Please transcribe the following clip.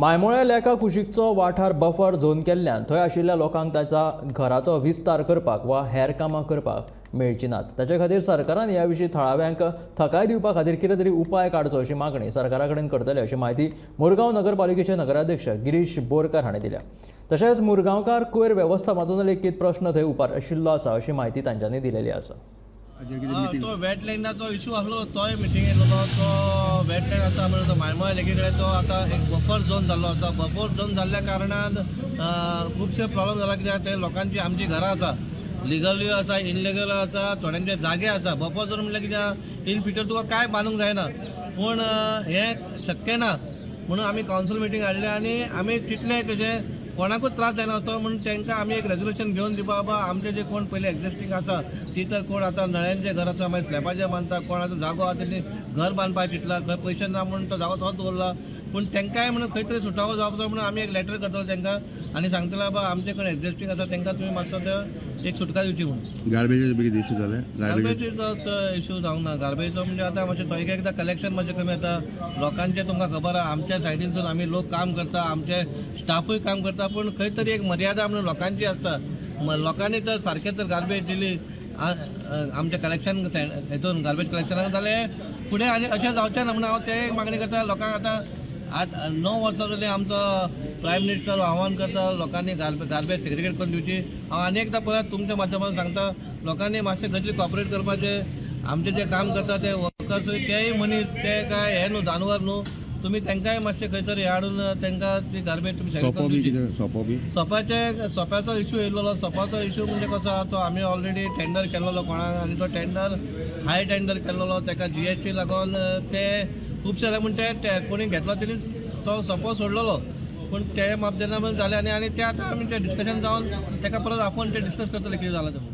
मायमोळ्या लेका कुशीकचो वाठार buffer zone केल्ल्यान थंय आशिल्ल्या लोकांक ताच्या घराचो विस्तार करपाक वा हेर कामां करपाक मेळची नात. ताचे खातीर सरकारान ह्या विशीं थळाव्यांक थकाय दिवपा खातीर कितें तरी उपाय काडचो अशी मागणी सरकारा कडेन करतले अशी म्हायती मुरगांव नगरपालिकेचे नगराध्यक्ष गिरीश बोरकार हांणी दिल्या. तशेंच मुरगांवकार कोयर वेवस्थापनाचो लेगीत प्रश्न थंय उपाशिल्लो आसा अशी म्हायती तांच्यांनी दिलेली आसा. तो वेटलँडाचो इशू आसलो, तोय मिटींग येयलेलो. तो वेटलँड आसा म्हणजे तो मायमोळ्या लेकी कडेन तो आतां एक बफर झोन जाल्लो आसा. बफर झोन जाल्ल्या कारणान खुबशे प्रॉब्लम जाला, कित्याक ते लोकांची आमची घरां आसा, लिगलूय आसा, इनलिगल आसा, थोड्यांचे जागे आसा. बफर झोन म्हणल्यार कित्याक इन फ्युचर तुका कांय बांदूंक जायना, पूण हें शक्य ना म्हणून आमी कावन्सील मिटींग हाडली आनी आमी चिंतलें कशें कोणाकूच त्रास जायना असो म्हणून तांकां आमी एक रेजोल्युशन घेवन दिवपा, बाबा आमचे जे कोण पयले एक्झिस्टींग आसा ती तर कोण आतां नळ्यांचे घर आसा, मागीर स्लॅबाचे बांदता, कोण आतां जागो आसा तेणी घर बांदपाक चिंतला, खंय पयशे ना म्हणून तो जागो तोच दवरला. पूण तांकांय म्हणून खंय तरी सुटावो जावचो म्हणून आमी एक लेटर करतलो तांकां आनी सांगतले, बाबा आमचे कोण एक्झिस्टींग आसा तांकां तुमी मातसो ते एक सुटका दिवची म्हणून. गार्बेज बी कितें इशू जाले गार्बेज? गार्बेजीचो इशू जावंक ना. गार्बेजचो म्हणजे आतां मातशें थंय एकदां कलेक्शन मातशें कमी येता लोकांचें. तुमकां खबर आहा, आमच्या सायडीनसून आमी लोक काम करता, आमचे स्टाफूय काम करता, पूण खंय तरी एक मर्यादा म्हणून लोकांची आसता. लोकांनी तर सारकें तर गार्बेज दिली आमच्या कलेक्शन हेतून गार्बेज कलेक्शनाक जाल्यार फुडें आनी अशें जावचें ना म्हणून हांव ते एक मागणी करता लोकांक. आतां आठ 9 वर्सां जालीं आमचो प्रायम मिनिस्टर आव्हान करता लोकांनी गार्बेज सेग्रिगेट करून दिवची. हांव आनी एकदां परत तुमच्या माध्यमांत सांगता, लोकांनी मातशें खंयतरी कॉपरेट करपाचें. आमचे जे काम करता ते वर्कर्सूय, तेय मनीस, ते काय हे न्हू, जानवर न्हू. तुमी तांकांय मातशें खंयसर हे हाडून तांकां ती गार्बेज तुमी सेग्रिगेट सोपो करून बी दिवची. कितें सोपो बी? सोप्याचो इशू येयलेलो. सोपाचो इशू म्हणजे कसो आहा, तो आमी ऑलरेडी टेंडर केल्लो कोणाक आनी तो टेंडर हाय टेंडर केल्लो, ताका जीएसटी लागून ते खुबशे जाले म्हूण ते कोणी घेतलो तेणी तो सोपो सोडलेलो. पूण ते माप जेन्ना जाले आनी ते आतां आमी ते डिस्कशन जावन ताका परत आपोवन ते डिस्कस करतले कितें जालां तें.